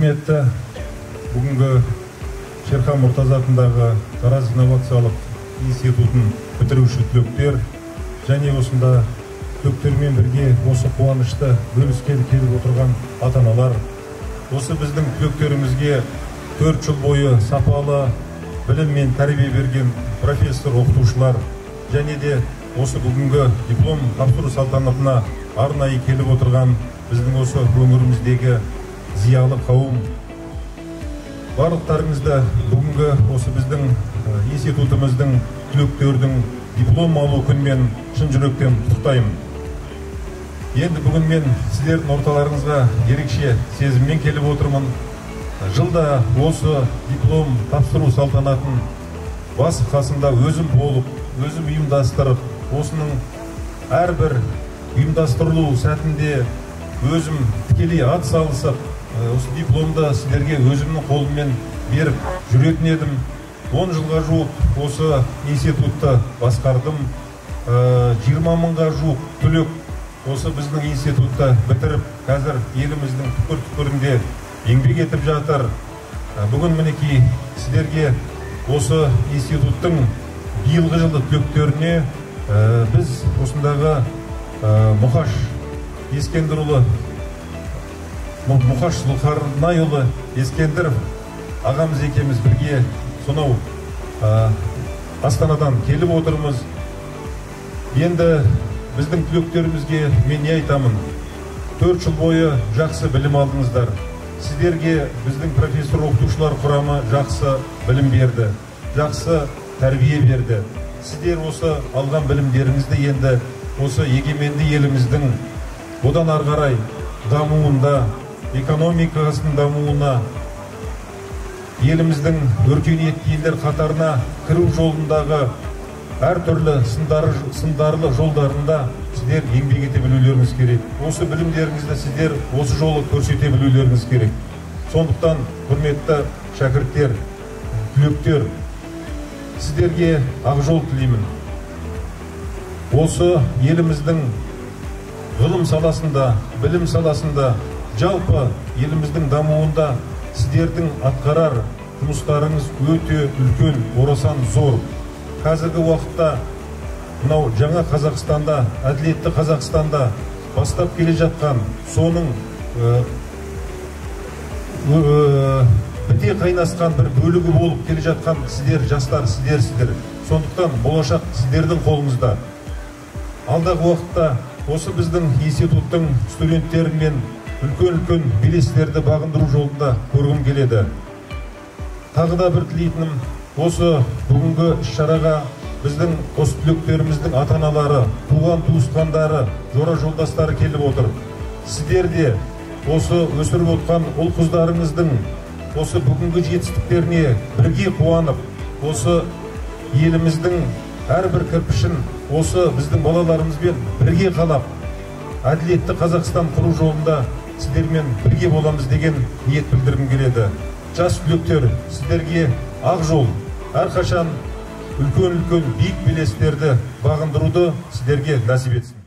Құрметті бүгінгі Шерхан Мұртаза атындағы Тараз инновациялық институтын бітіруші түлектер және осында түлектермен бірге осы қуанышты бөліскелі келіп отырған ата-аналар, осы біздің түлектерімізге 4 жыл бойы сапалы білім мен тәрбие берген профессор оқытушылар және де осы бүгінгі диплом тапсыру салтанатына арнайы келіп отырған біздің осы өңіріміздегі зиялы қауым, барлықтарыңызды бүгінгі осы біздің институтымыздың түлектердің диплом алу күнімен шын жүректен құттықтаймын. Енді бүгін мен сіздердің орталарыңызға ерекше сезіммен келіп отырмын. Жылда осы диплом тапсыру салтанатын бас қасында өзім болып, өзім ұйымдастырып, осының әрбір ұйымдастырылу сәтінде өзім тікелей ат салысып, осы дипломды сіздерге өзімнің қолыммен беріп жүретін едім. 10 жылға жуық осы институтты басқардым. 20 мыңға жуық түлек осы біздің институтты бітіріп, қазір еліміздің түкпір-түкпірінде еңбек етіп жатыр. Бүгін мінекей сіздерге осы институттың биылғы жылы түлектеріне біз осындағы Мұқаш Ескендірұлы, Мұқаш Зұлқарнайұлы Ескендіров ағамыз екеуміз бірге сонау Астанадан келіп отырмыз. Енді біздің түлектерімізге мен не айтамын? 4 жыл бойы жақсы білім алдыңыздар. Сіздерге біздің профессор оқытушылар құрамы жақсы білім берді, жақсы тәрбие берді. Сіздер осы алған білімдеріңізді енді осы егеменді еліміздің одан ары қарай дамуында, экономикасының дамуына, еліміздің өркениетті елдер қатарына кіру жолындағы әртүрлі сындарлы жолдарында сіздер еңбек ете білулеріңіз керек. Осы білімдеріңізді сіздер осы жолы көрсете білулеріңіз керек. Сондықтан, құрметті шәкірттер, түлектер, сіздерге ақ жол тілеймін. Осы еліміздің ғылым саласында, білім саласында, жалпы еліміздің дамуында сіздердің атқарар жұмыстарыңыз өте үлкен, орасан зор. Қазіргі уақытта мынау жаңа Қазақстанда, әділетті Қазақстанда бастап келе жатқан, соның біте қайнасқан бір бөлігі болып келе жатқан сіздер, жастар, сіздерсіздер. Сондықтан болашақ сіздердің қолыңызда. Алдағы уақытта осы біздің институттың студенттерімен үлкен-үлкен белестерді бағындыру жолында көргім келеді. Тағы да бір тілейтінім, осы бүгінгі іс-шараға біздің осы түлектеріміздің ата-аналары, туған туысқандары, жора жолдастары келіп отыр. Сіздер де осы өсіріп отқан ұл-қыздарыңыздың осы бүгінгі жетістіктеріне бірге қуанып, осы еліміздің әрбір кірпішін осы біздің балаларымызбен бірге қалап, әділетті Қазақстан құру жолында сіздермен бірге боламыз деген ниет білдіргім келеді. Жас түлектер, сіздерге ақ жол, әрқашан үлкен-үлкен биік белестерді бағындыруды сіздерге нәсіп етсін.